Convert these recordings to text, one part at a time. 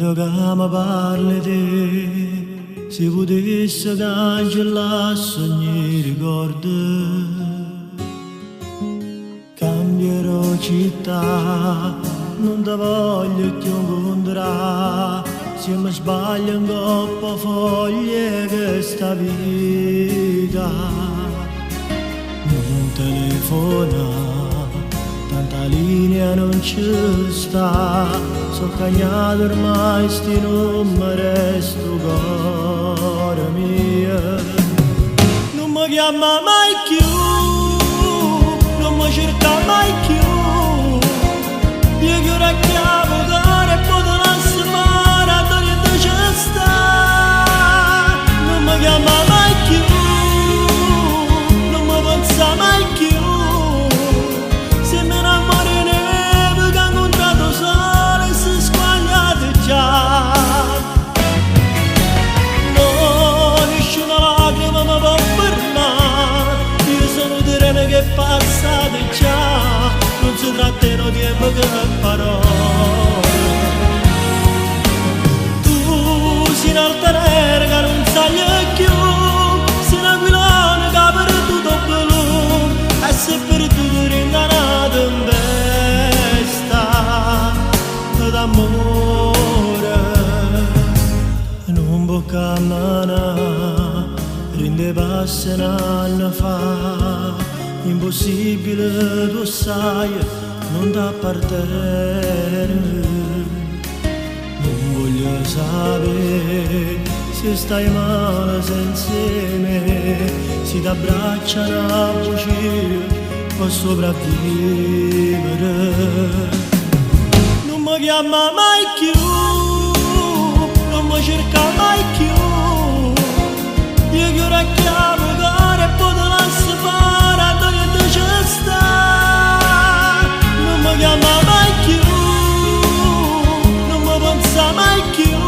Mentre ca me parle 'e te, si putesse cancellasse ogni ricordo. Cambierò città, nun te voglio cchiù 'ncuntrà, si me sbaglio 'ncopp' 'o foglio 'e chesta vita. Nun telefonà, tanto 'a linea nun ce sta, so' cagnate ormai 'sti nummere 'e 'stu core mio. Nun me chiammà mai cchiù, nun me cercà mai cchiù. Io chiuro a chiave 'o core e po' te lasso fore addò niente ce sta. Nun me chiammà mai cchiù, nun me pensà mai cchiù. Simm n'ammore 'e neve che ha 'ncuntrato 'o sole e s'è squagliato già. No, nisciuna lacrima me po' fermà. Io so' nu treno che è passato già. Nun se trattene 'o tiempo che parole. Tu si n'altalena ca nun saglie cchiù, si n'aquilone che ha perduto 'o blu e s'è perduto dint' 'a na tempesta d'ammore. Nun può cammenà dint' 'e passe 'e n'anno fa, impossibile tu 'o ssaje, nun t'appartene. Nun voglio sapè si stai male senza 'e me, si t'abbraccia na bucia può sopravvivere. Nun me chiammà mai cchiù, nun me cercà mai cchiù. Io chiuro a chiave 'o core e po' te lasso fore addò niente ce sta. Nun me chiammà mai cchiù, nun me pensà mai cchiù.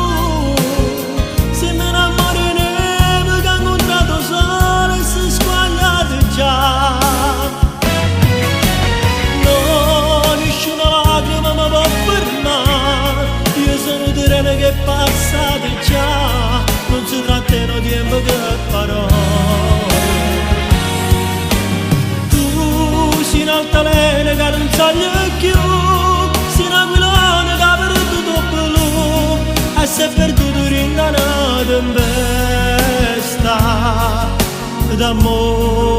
Simm n'ammore 'e neve che ha 'ncuntrato 'o sole e s'è squagliato già. No, nisciuna lacrima me po' fermà. Io so' nu treno che è passato già. Nun se trattene 'o tiempo che parole. Tu si n'altalena che nun saglie cchiù, si n'aquilone che ha perduto 'o blu e s'è perduto dint' 'a na tempesta d'ammore.